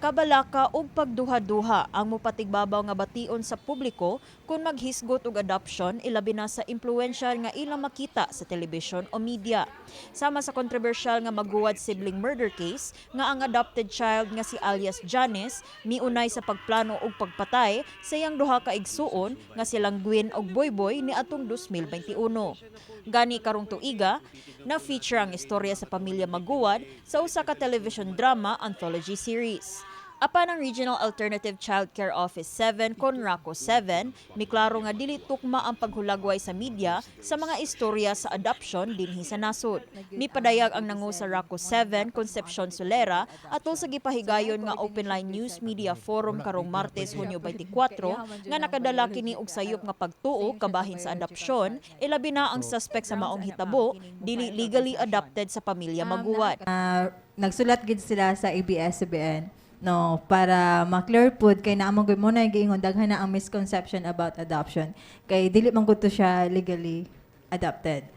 Kabalaka ug pagduha-duha ang mopatigbabaw nga bation sa publiko kung maghisgot og adoption, ilabi na sa impluwensya nga ilang makita sa telebisyon o media. Sama sa kontrobersyal nga Maguwad sibling murder case nga ang adopted child nga si alias Janice miunay sa pagplano og pagpatay sa iyang duha ka igsuon nga silang Gwyn ug Boyboy niadtong 2021. Gani karong tuiga, na-feature ang istorya sa pamilya Maguwad sa usa ka television drama anthology series. Apan ang Regional Alternative Child Care Office 7 kon RACO 7, miklaro nga dili tukma ang paghulagway sa media sa mga istorya sa adoption dinhi sa nasod. Mipadayag ang nangu sa RACO 7, Concepcion Solera, atol sa gipahigayon nga Open Line News Media Forum karong Martes, Hunyo 24, nga nakadala kini og sayop nga pagtuo kabahin sa adopsyon, ilabi na ang suspect sa maong hitabo dili legally adopted sa pamilya Maguwad. Nagsulat gid sila sa ABS-CBN, no, para ma-clear pud kay naa man gud mo na giingon, daghan na ang misconception about adoption kay dili man gud to siya legally adopted.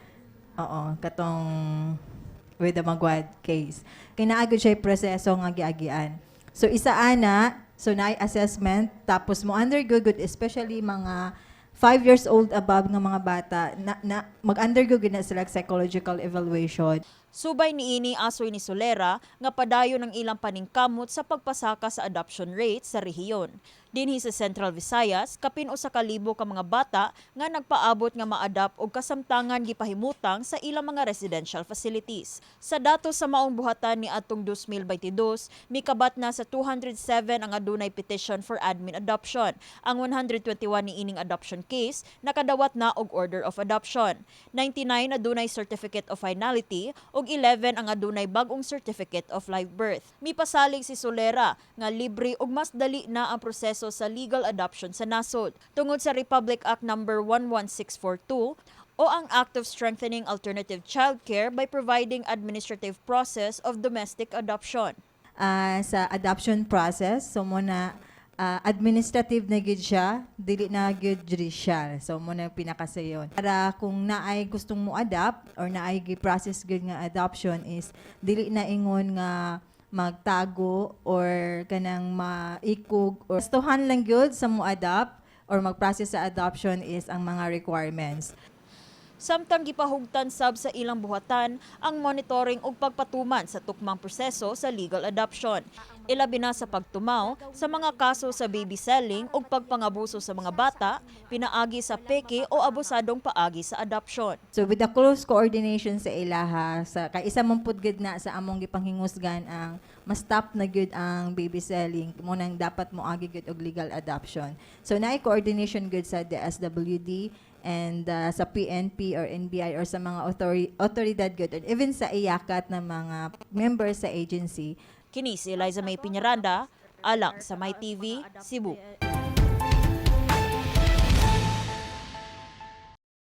Oo, katong with the Maguad case. Kay naa gud siya proseso nga giagian. So isa ana, so naay assessment, tapos mo undergo gud, especially mga 5 years old above nga mga bata na mag-undergo gud na sila og psychological evaluation. Subay niini, asoy ni Solera nga padayon ang ilang paningkamot sa pagpasaka sa adoption rate sa rehiyon. Dinhi sa Central Visayas, kapin 1,000 ka mga bata nga nagpaabot nga ma-adopt og kasamtangan gipahimutang sa ilang mga residential facilities. Sa datos sa maong buhatan ni atong 2022, mikabat na sa 207 ang adunay petition for admin adoption. Ang 121 niining adoption case nakadawat na og order of adoption. 99 adunay certificate of finality ug 11 ang adunay bag-ong certificate of live birth. Mipasalig si Solera nga libre ug mas dali na ang proseso sa legal adoption sa nasod tungod sa Republic Act Number 11642 o ang Act of Strengthening Alternative Childcare by Providing Administrative Process of Domestic Adoption. Sa adoption process. So mo na administrative na gyud siya, dili na gyud judicial. So mo na pinakasayon. Para kung naay gustong mo adopt or naay gi-process gyud nga adoption is dili na ingon nga magtago or kanang maikog or gustuhan lang gyud sa mo adopt or mag-process sa adoption is ang mga requirements. Samtang gipahugtan sab sa ilang buhatan ang monitoring ug pagpatuman sa tukmang proseso sa legal adoption. Ilabi na sa pagtumaw sa mga kaso sa baby selling ug pagpangabuso sa mga bata pinaagi sa peke o abusadong paagi sa adoption. So with the close coordination sa ilaha, sa kay isa man pud gid na sa among gipanghingusgan ang ma-stop na gyud ang baby selling, mo nang dapat mo agi gyud og legal adoption. So naay coordination gyud sa DSWD and sa PNP or NBI or sa mga autoridad gyud and even sa IACAT na mga members sa agency. Kini si Eliza May Piñaranda, alang sa My TV, Cebu.